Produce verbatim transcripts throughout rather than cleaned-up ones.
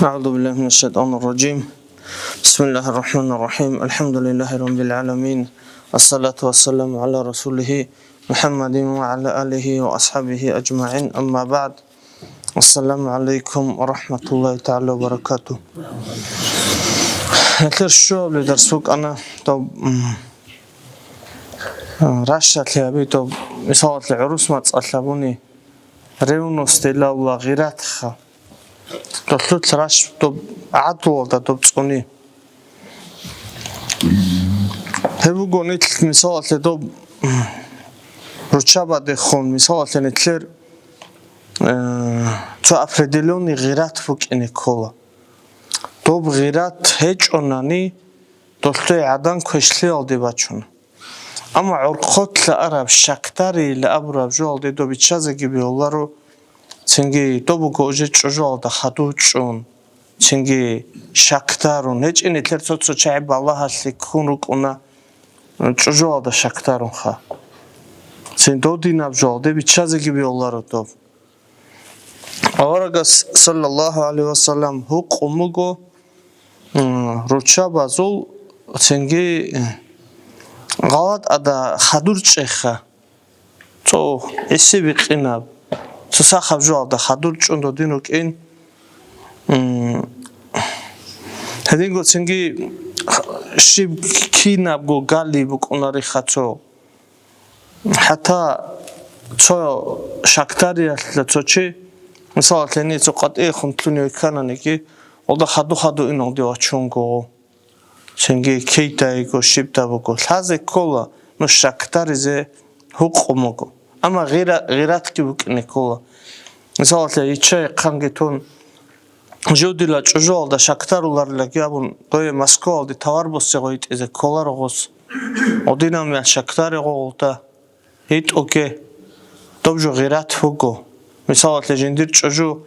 أعوذ بالله من الشيطان الرجيم. بسم الله الرحمن الرحيم. الحمد لله رب العالمين. الصلاة والسلام على رسوله محمد وعلى آله وأصحابه أجمعين. أما بعد. السلام عليكم ورحمة الله تعالى وبركاته. Гьелъер щуабилеб дарс букӀана доб, м, ращалъи гьаби доб, мисалалъе, гӀурус мацӀалъ гьабуни, ревностилавла гъиратха. Долъул ращ доб гӀадлуялда доб цӀуни. Гьеб буго нилъ, мисалалъе, доб руччабадехун, мисалалъе, нилъер, э, цо определённый гъират букӀине ккола. Доб гъират гьечӀонани, долъуе гӀадан квешлъиялде бачуна. Амма гӀорхъолъа араб, шакдарийилан абураб жоялде доб биччазеги бегьуларо, цинги доб буго уже чӀужуялда хадур чӀун, цинги шакдарун. ГьечӀин нилъер цо-цо чагӀи балагьалъе ккун рукӀуна, чӀужуялда шакдарунха. Цин додинаб жоялде биччазеги бегьуларо доб. Аварагас, саллаллагьу гӀалайгьи вассалам, гьукъун буго, м, руччабазул цинги, э, гъалатӀада хадур чӀеха, цо гӀиси бикъинаб, цо сахаб жоялда хадур чӀун додин рукӀин. М, гьединго цинги щиб кинабго гали букӀунариха цо. ХӀатта цо шакдариялъа цо чи, мисалалъе, гьенир цо къватӀиехун лъугьине ккананиги, гьелда хаду-хаду иналде вачунго, цинги кидаго, щибда буго. Лъазе ккола, ну, шакдаризе гьукъун буго. Амма гъира-, гъиратги букӀине ккола. Мисалалъе, ичча-яхъанги тун, жив дила чӀужуялда шакдаруларилаги абун, дое Москваялде товар босе гъой йитӀизе кколаро гъос. Гъодинаб мехалъ шакдаре гъо гъолда, гьитӀуге, доб жо гъират буго. Мисалалъе, жиндир чӀужу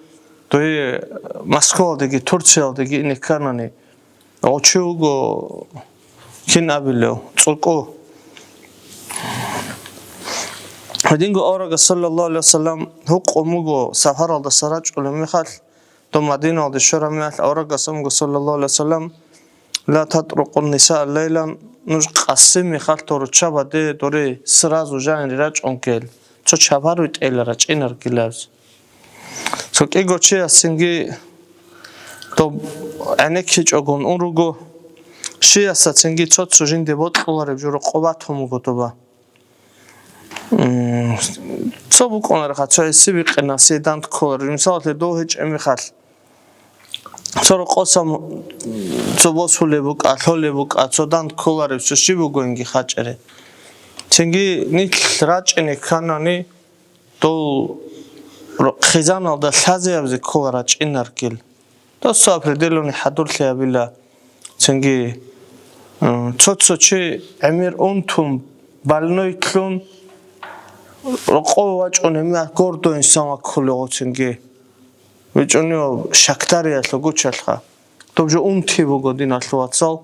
дое Москваялдеги Турциялдеги ине кканани, гъо чи вуго, кин абилев, цӀукӀу. Гьединго аварагас, саллаллагьу гӀалайгьи вассалам, гьукъун буго сапаралдаса рачӀунеб мехалъ, доб Мадиналде щвараб мехалъ аварагас абун буго, саллаллагьу гӀалайгьи вассалам: «Ла татрукъун нисаа лайлан», нуж къаси мехалъ доб руччабаде доре сразу жанире рачӀун ккел, цо чапар витӀейила рачӀинаргилабизе. Цо кӀиго чияс цинги доб гӀенеккичӀогун ун руго, чиясда цинги цо-цо жинде бокьулареб жо рокъоб батун буго доба. М, цо букӀунариха, цо гьесие бикъинасе данде кколареб. Мисалалъе, дов гьечӀеб мехалъ, цо рокъоса м-, цо босулеб букӀа, лъолеб букӀа, цо данде кколареб, цо щиб бугониги хачӀаре. Цинги нилъ рачӀине кканани, дол р-, хъизаналда лъазеябзе ккола рачӀинаргил. Досо определённый хӀадурлъи гьабила. Цинги, м, цо-цо чи гӀемер унтун, больной лъун, рокъове вачӀун гьемер гордо инсан ваккулего цинги. ВичӀунев шакдариялъул гучалха. Доб жо унти буго, диналъул вацал.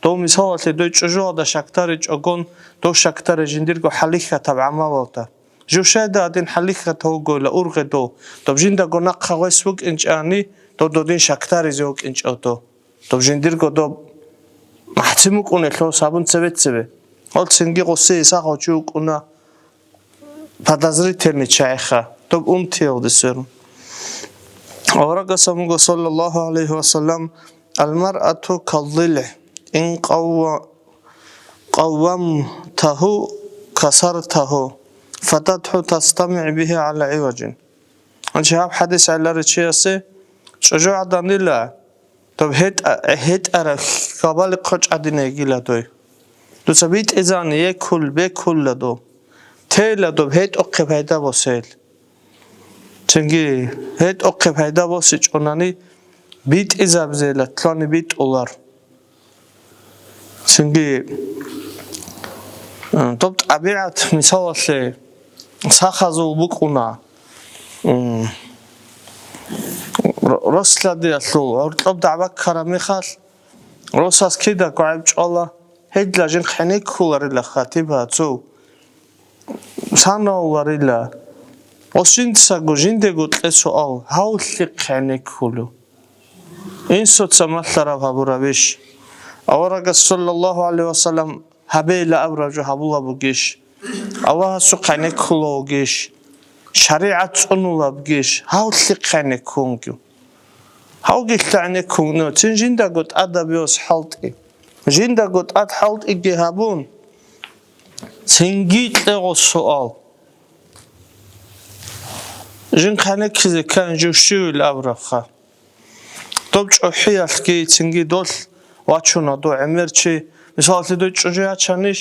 Дов, мисалалъе, дой чӀужуялда шакдаричӀогон, дов шакдари жиндирго хӀалихьатаб гӀамалалда. Жив щайда гьадин хӀалихьатав вугойила ургъе дов, доб жиндаго нахъа гъвес вукӀинчӀани, дов додин шакдаризе вукӀинчӀев дов. Доб жиндирго доб махцин букӀунелъул сабун цебе-цебе. Гьал цинги гъосие сахав чи вукӀуна, подозрительный чагӀиха, доб унтиялде сверун. Аварагас абун буго, саллаллагьу гӀалайгьи вассалам: «Ал-маръату кал-зилгӀ, ин къавва-, къаввамтагьу касартагьу, фатадхӀу тастамигӀ бигьи гӀала гӀиважин». Гьанже гьаб хӀадис гӀеларев чиясе, чӀужугӀаданила, доб гьетӀа-, гьетӀараб хьвадалихъ гьечӀо гьадинаб йигила дой. Дуца битӀизани, еккул, беккула доб. Тейла доб гьетӀухъе пайда босейил. Цинги гьетӀухъе пайда босичӀонани, битӀизабизейила лъани битӀулар. Цинги, э, доб тӀабигӀат, мисалалъе, сахазул букӀуна, м, р-, росладиялъул гӀоркьоб дагӀба ккараб мехалъ, росас кидаго гӀайиб чӀвала, гьедла жинхъ гӀенеккуларила хатиб гьацу. Санавуларила. Ос жинцаго жиндего кье суал, гьавлъихъ гӀенеккулев? Инсуца малъараб гьабурабищ? Аварагас саллаллагьу гӀалайгьи вассалам гьабейилан абураб жо гьабулеб бугищ? Аллагьасухъ гӀенеккулев вугищ? ШаригӀат цӀунулеб бугищ? Гьав лъихъ гӀенеккунев? Гьавги лъагӀнеккун, цин жиндаго тӀадаб бос хӀалтӀи. Жиндаго тӀад хӀалтӀиги гьабун, цинги кьегъо суал. Жин гӀенеккизе ккани жив щивил абурабха? Доб чӀухӀиялъги цинги долъ вачуна дов гӀемер чи. Мисалалъе, дой чӀужу ячанищ,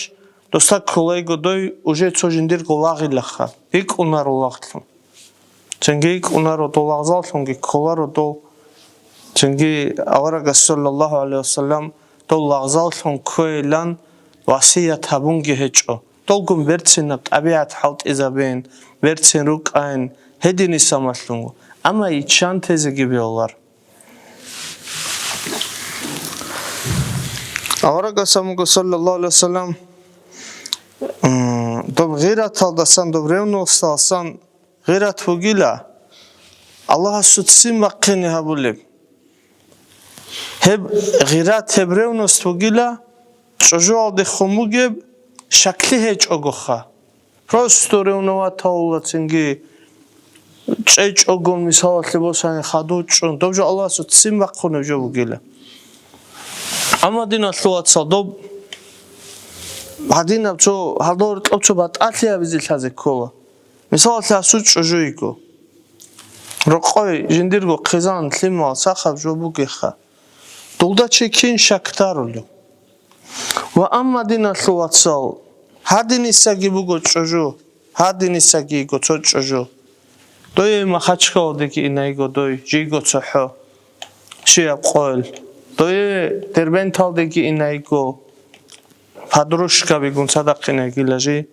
досда кколайго дой уже цо жиндирго лагъилаха, гьикӀунаро лагълъун. Цинги гьикӀунаро дол лагъзаллъунги кколаро дол. Цинги аварагас, саллаллагьу гӀалайгьи вассалам, дол лагъзаллъун кквейилан васият гьабунги гьечӀо. Долгун берцинаб тӀабигӀат хӀалтӀизабейин, берцин рукӀайин, гьединиса малъунго. Амма иччан тезеги бегьулар. Аварагас абун буго, саллаллагьу гӀалайгьи вассалам, м, доб гъираталдасан, доб ревносталдасан гъират бугила, Аллагьасул ццин бахъине гьабулеб. Гьеб гъират, гьеб ревность бугила, чӀужуялдехун бугеб, щаклъи гьечӀогоха. Просто ревновать гьавула цинги, чӀечӀогон, мисалалъе босани, хадув чӀун. Доб жо Аллагьасул ццин бахъунеб жо бугила. Амма, диналъул вацал, доб гьадинаб цо, гьалда гьоркьоб цо батӀалъи гьабизе лъазе ккола. Мисалалъе, гьасул чӀужу йиго. Рокъой жиндирго хъизан, лъимал, сахаб жо бугеха. Дулда чи кин щакдарулев? Ва амма, диналъул вацал, гьадинисаги буго чӀужу, гьадинисаги йиго цо чӀужу. Дое Махачкалалдеги инайго дой, жийго цохӀо, щибаб къойил. Дое Дербенталдеги инайго, подружкабигун цадахъ инайгила жи.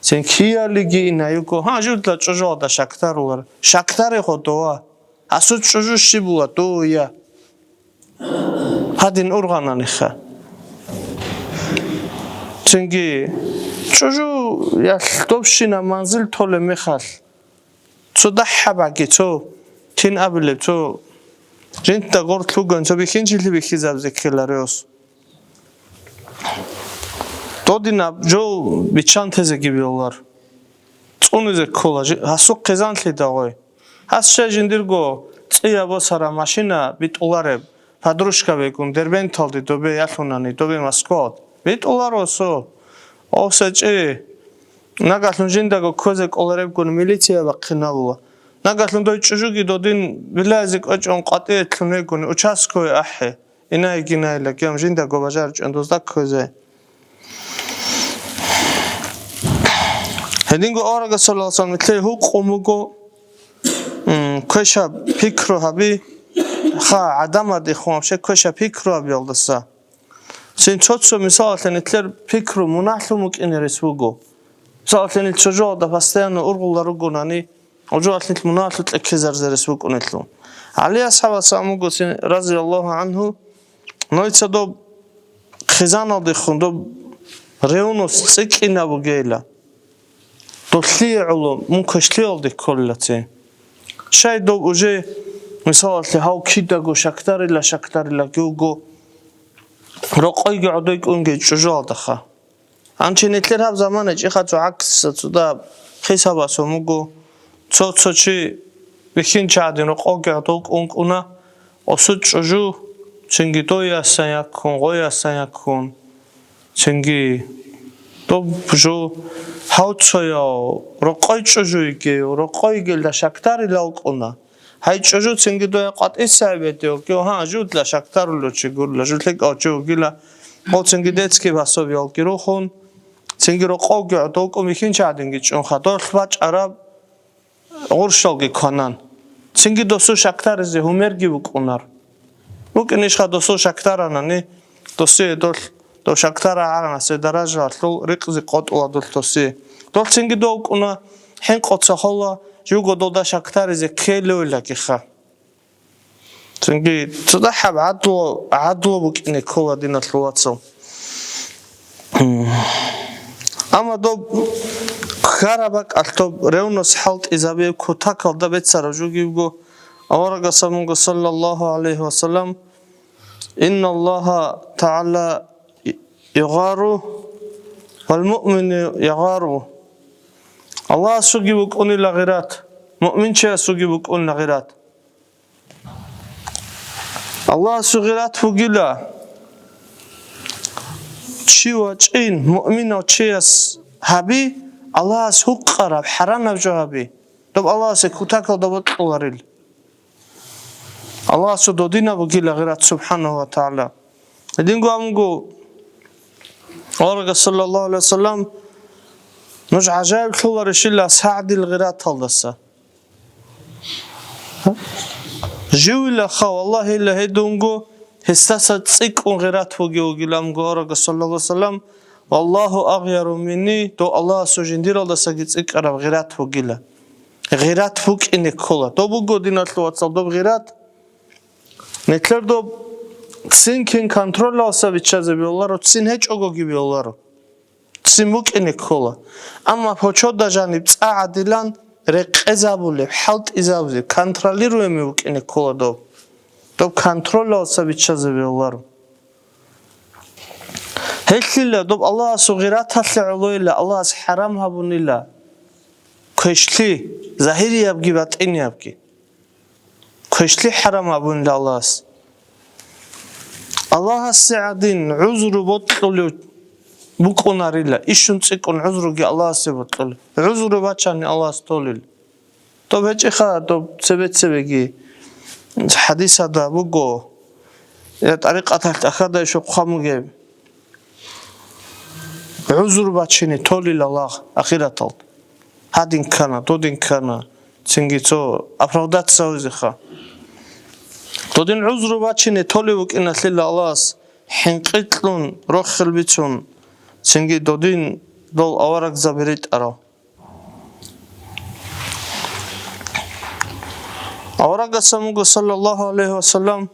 Цин киялиги инайго, гьа, жудла чӀужуялда щакдарулар. Щакдарего дова. Гьасул чӀужу щибула, дое. Гьадин ургъананиха. Цинги чӀужу, я, добщина манзил толеб мехалъ, цо дагьабаги, цо кин абилеб, цо жинда гъорлъ бугони, цо бихьинчилъи бихьизабизе ккеларевас. Додинаб жо биччан тезеги бегьулар. ЦӀунизе ккола жи-, гьасул хъизанлъи дагъой. Гьас щай жиндирго цӀияб босара машина битӀулареб, подружкабигун Дербенталде добе ялъунани, добе Москвалд. БитӀуларо со. Охсечи. Нагагьлъун жиндаго кквезе кӀоларебгун милиция бахъинабула. Нагагьлъун дой чӀужуги додин билазе кӀвечӀун къватӀире лъун вегуни, участковый ахӀе. Инай-гинайла гьев жиндаго бажаричӀун дозда кквезе. Гьединго аварагас, саллаллагьу гӀалайгьи вассалам, нилъее гьукъун буго, м, квешаб пикру гьаби, ха, гӀадамаздехун вообще квешаб пикру гьабиялдаса. Цин цо-цо, мисалалъе, нилъер пикру мунагьлъун букӀине рес буго. Мисалалъе, нилъ чӀужуялда постоянно ургъулар ругонани, Гьужуялъ мунагьалъукье ккезаризарес букӀунелъул. ГӀали асхӀабас абун буго, цин, разияллагьу гӀангьу, нойца доб хъизаналдехун доб ревность цӀикӀкӀинаб бугейила. Долъие гӀоло мун квешлъиялде кколила цин. Щай доб уже, мисалалъе, гьав кидаго щакдарила-щакдарила гьуго, рокъойги гӀодой кӀунги чӀужуялдаха. Гьанже нилъер гьаб замана чӀиха цо гӀаксиса цо дагьаб хисабас гьун буго. Цо-цо чи бихьинчи гӀадин рокъовги гӀодов кӀункӀуна, осу чӀужу, цинги дойасан яккун, гъойасан яккун, цинги доб жо гьав цояв, рокъой чӀужу йигев, рокъой йигелда щакдарила вукӀуна. Гьай чӀужу цинги доя къватӀиса гьаб гьедев, гьа, жудла щакдарулев чи гурла, жу лъикӀав чи вугила, гъов цинги детский пособиялги рухун, цинги рокъовги гӀодов кӀун бихьинчи гӀадинги чӀунха, долъ бачӀараб гъурщалги кванан. Цинги досул щакдаризе гьумерги букӀунар. БукӀинищха досул щакдаранани, досие долъ, дов щакдара гӀаранасе даражалъул рикъзи къотӀула долъ досие. Долъ цинги дов кӀуна, хӀинкъуца хола, жуго долда щакдаризе ккелевилагиха. Цинги цо дагьаб гӀадлу, гӀадлу букӀине ккола, диналъул вацал. Амма доб ккараб бакӀалъ доб ревность хӀалтӀизабияб кутакалда бецараб жугибго, Аварагас абунго, саллаллагьу гӀалайгьи ва саллам: «Инналлагьа тагӀала ягъару, вал муъмину ягъару». Аллагьасулги букӀунила гъират, муъминчиясулги букӀунила гъират. Аллагьасул гъират бугила, чи вачӀин муъминав чияс гьаби, Аллагьас гьукъараб, хӀарамаб жо гьаби, доб Аллагьасе кутакалда бокьуларил. Аллагьасул додинаб бугила гъират, субхӀанагьу ва тагӀала. Гьединго абунго аварагас, саллаллагьу гӀалайгьи ва саллам: «Нуж гӀажаиблъуларищила СагӀдил гъираталдаса». Живилаха, валлагьила, гьедунго гьесдаса цӀикӀкӀун гъират бугев вугилан вуго аварагас, саллаллагьу гӀалайгьи ва саллам: «Валлагьу агъяру минни», дов Аллагьасул жиндиралдасаги цӀикӀкӀараб гъират бугила. Гъират букӀине ккола. Доб буго, диналъул вацал, доб гъират. Нилъер доб ццин кин контролалса биччазе бегьуларо, ццин гьечӀогоги бегьуларо. Ццин букӀине ккола. Амма гьочода жаниб цӀа гӀадилан рекъезабулеб, хӀалтӀизабулеб, контролируемый букӀине ккола доб. Доб контролалса биччазе бегьуларо. Гьелъила доб Аллагьасул гъираталъе гӀолойила, Аллагьас хӀарам гьабунила квешлъи, загьириябги батӀиниябги. Квешлъи хӀарам гьабунила Аллагьас. Аллагьасе гӀадин гӀузру бокьулев букӀунарила, ишшун цӀикӀкӀун гӀузруги Аллагьасе бокьулев. ГӀузру бачани Аллагьас толил. Доб гьечӀеха, доб цебе-цебеги хӀадисада буго, я тӀарикъаталъ тӀахьада ишо хъван бугеб. ГӀузру бачине толила лагъ ахираталда. Гьадин ккана, додин ккана, цинги цо оправдаться гьавизеха. Додин гӀузру бачине толев вукӀиналъила Аллагьас хӀинкъи кьун, рохел бицун, цинги додин дол аварагзаби ритӀарал. Аварагасан вуго, саллаллагьу гӀалайгьи ва саллам,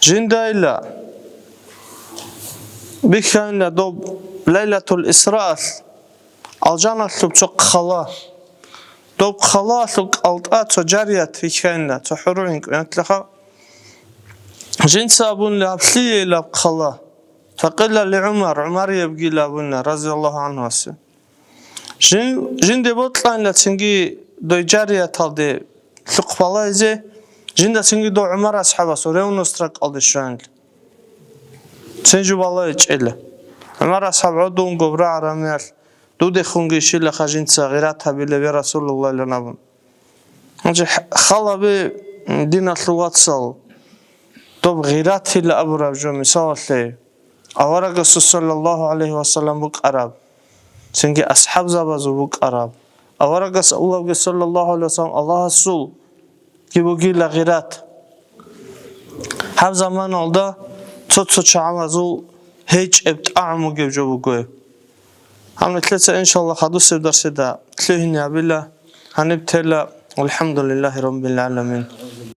жиндайила бихьанила доб Лайлатул Исраалъ алжаналъуб цо хъала. Доб хъалаялъул кӀалтӀа цо жарият бихьанила, цо хӀурулгӀин кӀвеналъаха. Жинца абунила, гьаб лъиейилаб хъала? Факъила ли ГӀумар, ГӀумариябгила абунила, разияллагьу гӀангьуасе. Жин-, жинде бокьанила цинги дой жарияталде лъухъ балайзе, жинда цинги дов ГӀумар асхӀабасул ревность ракӀалде щванила. Цин жо балай чӀела. ГӀумар асхӀаб гӀодун гобра гӀарамиялъ, дудехунги щилаха жинца гъират гьабилеб, я Расулаллагь, илан абун. Гьанже х-, халаби, м, диналъул вацал, доб гъиратила абураб жо, мисалалъе, аварагасул саллаллагьу гӀалайгьи ва саллам букӀараб, цинги асхӀабзабазул букӀараб. Аварагас абулебги, саллаллагьу гӀалайгьи ва саллам, Аллагьасулги бугила гъират. Гьаб заманалда цо-цо чагӀазул гьечӀеб тӀагӀам бугеб жо буго. Гьанже нилъеца, иншаллагь, хадусеб дарсида лъугьине гьабила. Гьаниб тела. ВалхӀамдулиллагьи раббил гӀаламин.